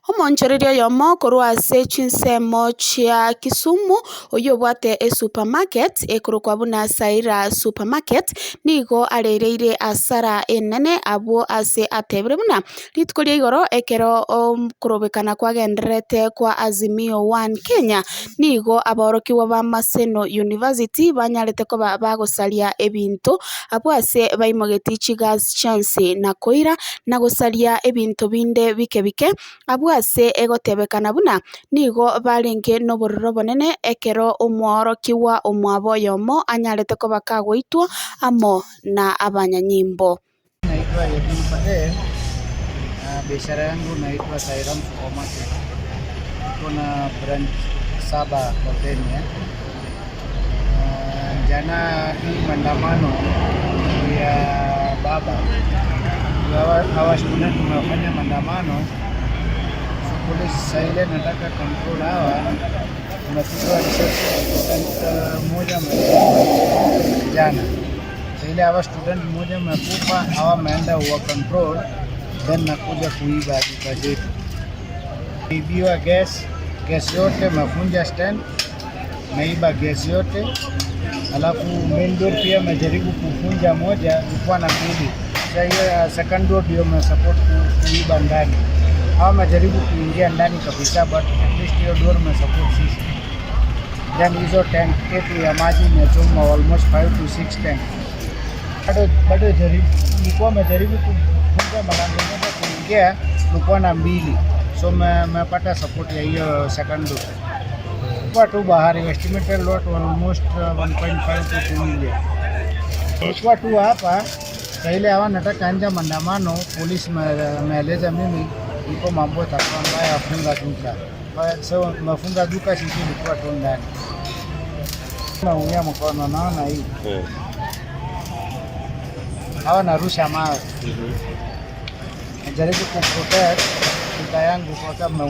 Omonchoreria oyomo korwa ase chinsemo chia Kisumu oywo obwate esupermarket ekorokwa buna Saira Supermarket nigo arereire asara enene abwo ase atebire buna rituko ria igoro ekero okorobekana kwagendererete kwa Azimio One Kenya nigo aborokigwa ba Maseno University banyarete koba bagosaria ebinto abwo ase baimogeti chigas chionsi na koira na gosaria ebinto binde bike bike abwo ase egotebekana buna nigo barenge nobororo bonene ekero omworokigwa omwabo oyomo anyarete koba kagoitwa amo na abanyanyimbo. Naitwa Edwin Patel na biashara yangu naitwa Sairam Supermarket. Tuko na branch saba kwa Kenya. Jana hii maandamano ya baba hawa student tumefanya maandamano, so polisi saa ile nataka control hawa, tumepigwa risasi student moja amekufa jana. Saa ile hawa student moja amekufa, hawa wameenda uwa control, then nakuja kuiba duka zetu. Ibiwa gas, gas yote mefunja stand, meiba gas yote, alafu main door pia mejaribu kufunja moja, ilikuwa na mbili. Sasa hiyo ya second door ndio support kuiba ndani. Hawa majaribu kuingia ndani kabisa, but at least hiyo door support sisi. Then hizo tank yetu ya maji imechoma almost 5 to 6 tank. Bado bado jaribu, nilikuwa majaribu kufunga malango moja kuingia, tulikuwa na mbili, so mepata support ya hiyo second door. Kwa tu bahari estimated loss almost 1.5 to 2 million. Kwa tu hapa saa ile hawa nataka anja maandamano, polisi ameeleza mimi iko mambo itakuwa mbaya, afunga duka. So mafunga duka, sisi ilikuwa tu ndani. Naumia mkono, naona hii hawa narusha mawe, najaribu kuprotect duka yangu kwa kama